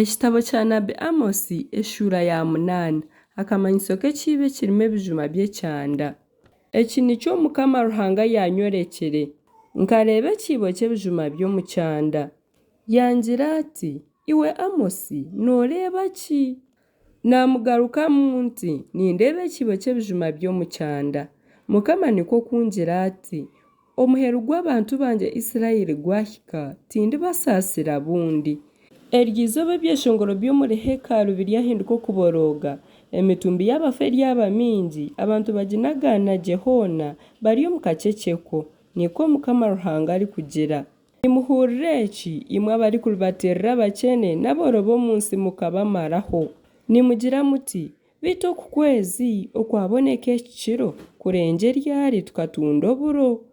Ekitabo kya nabi Amosi eshuura ya munaana. Akamanyiso k'ekiibo ekirimu ebijuma by'ekyanda. Eki nikyo Mukama Ruhanga yaanyorekire. Nkareeba ekiibo ky'ebijuma by'omu kyanda. Yangira ati, Iwe Amosi, nooreeba ki? Naamugarukamu nti, Nindeeba ekiibo ky'ebijuma by'omu kyanda. Mukama nikwo kungira ati, Omuheru gw'abantu bangye Isiraeli gwahika, tindibasaasira bundi. Eryo izooba ebyeshongoro by'omuri hekalu biryahinduka okuborooga, emitumbi y'abafu eryaba mingi, abantu baginaganagye hoona, bari omu kaceceko, nikwo Mukama Ruhanga arikugira. Nimuhurire eki, imwe abarikuribatiirira abakyene n'abooro b'omu nsi mukabamaraho. Nimugira muti, Beitu oku kwezi okwaboneka eki kiro kurengye ryari tukatunda oburo?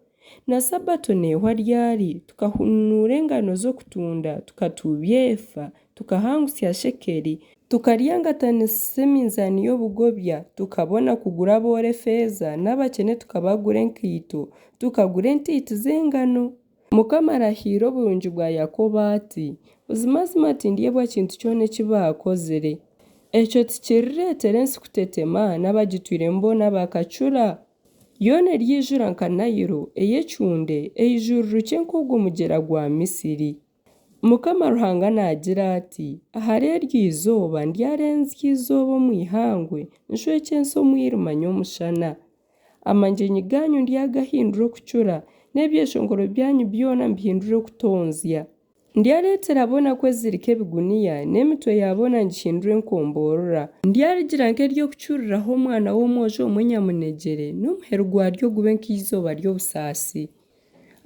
Na Sabato neehwa ryari tukahunuura engano z'okutunda, tukatuubya eefa, tukahangusya shekeli, tukaryangatanisa eminzaani y'obugobya, tukabona kugura abooro efeeza n'abakyene tukabagura enkaito, tukagura entiiti z'engano? Mukama arahiire oburungi bwa Yakobo ati, Buzimazima tindyebwa kintu kyona eki baakozire. Ekyo tikirireetera ensi kutetema n'abagitwiremu boona bakacura? Yoona eryaijura nka Nailo ey'ecunde, eijururukye nk'ogwo mugyera gwa Misiri. Mukama Ruhanga naagira ati, Ahari eryo izooba ndyarenzya eizooba omu ihangwe, nshwekye ensi omwirima nyomushana. Amagyenyi gaanyu ndyagahindura okucura, n'ebyeshongoro byanyu byona mbihindure okutonzya. Ndyareetera boona kwezirika ebiguniya, n'emitwe ya boona ngihindure enkomborora. Ndyarigira nk'ery'okucuriraho omwana w'omwojo omwe nyamunegyere, n'omuheru gwaryo gube nk'eizooba ry'obusaasi.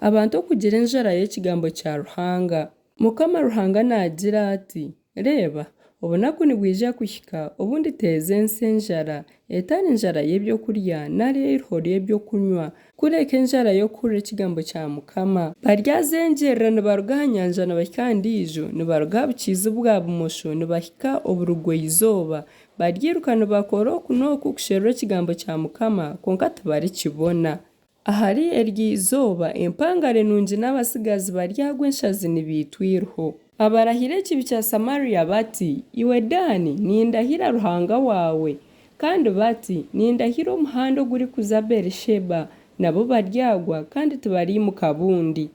Abantu okugira enjara y'ekigambo kya Ruhanga. Mukama Ruhanga naagira ati, Reeba, obunaku nibwija kuhika obu nditeeza ensi enjara, etari njara y'eby'okurya nari eiriho ry'eby'okunywa, kureka enjara y'okuhurira ekigambo kya Mukama. Baryazengyerera nibaruga aha nyanja nibahika aha ndiijo, nibaruga aha bukiizi-bwa-bumosho nibahika oburugwa-izooba. Baryairuka nibakora oku n'oku kusherura ekigambo kya Mukama, kwonka tibarikibona. Ahari eryo izooba empangare nungi n'abatsigazi baryagwa enshazi nibaitwa eiriho. Abarahira ekibi kya Samaria bati, Iwe Daani, nindahira ruhanga waawe! Kandi bati, Nindahira omuhanda ogurikuza Beerisheba! Nabo baryagwa, kandi tibariimuka bundi.